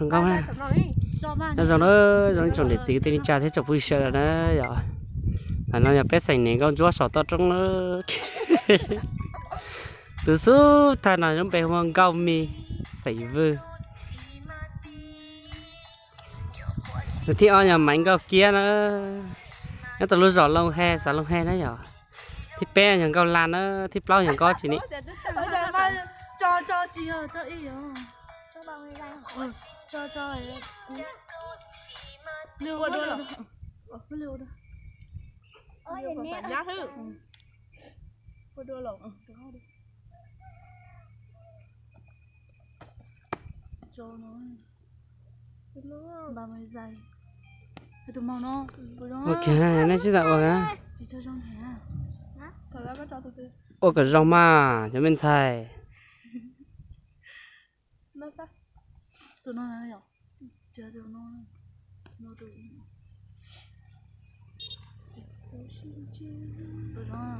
Zoo nkauj na. Nyob zoo na, zoo tsoom niam txiv kwv tij neej tsa thiab tsoom phooj ywg sawv daws na yom. Ntawm no yog peb xeem niam nkauj ntsuab saum toj roob na. Tus xub thawj no lub npe hu ua Nkauj Mis, xeem Vwj. Tus thib ob yog Maiv Nkauj Kiab na. Nyob tau lub zos Looj He, xav Looj He na yom. Thib peb yog Nkauj Laj na, thib plaub yog Nkauj tsis ni. Ua kiag, nej tsis tau ua. Ua kom zoo mas cov me ntxhais.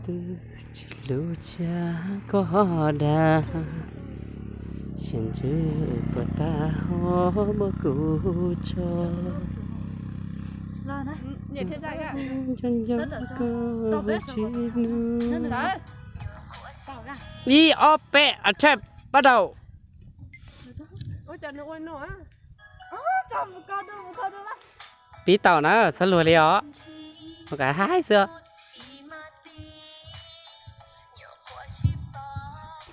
Twb tsis hlub cia koj dag, xiam ntsws puas tag hov muab kuv tso. Nco nco koj tsis nug. Ib ob peb, action, bắt đầu. Pib tau na, txhob luag li os. Ua kom haib xwb.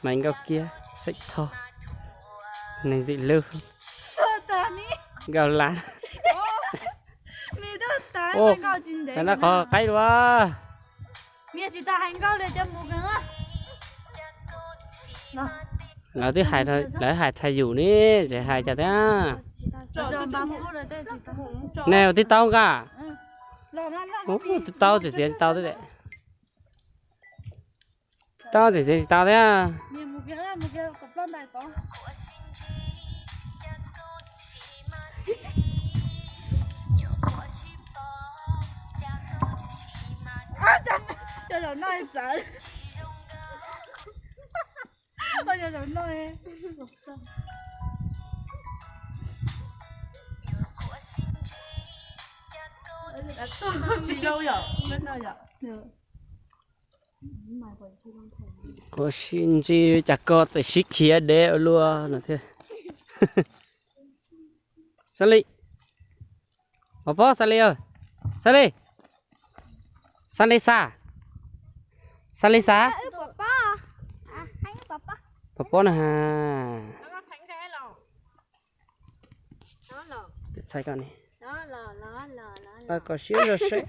Maiv Nkauj Kiab, xeem Thoj, neeg ntxim hlub. Nkauj Laj. Tab nab qhov qaib dua. Lawv twb hais, lawv hais thaj yus ne, tseem hais cas thiab. Nej ua twb taub nqa. Ua twb taub tseem xiav tsis tau thiab. Twb taub tseem xiav tsis tau thiab. Qhuav sib ntsib cas koj txawm sib khiav deb ua luaj no thiab. Xab Lis, Pov Pob, Xab Lis, Xab Lis, Xab Lis Xab, Xab Lis Xab, Pov Pob na. Kom siab zog seb.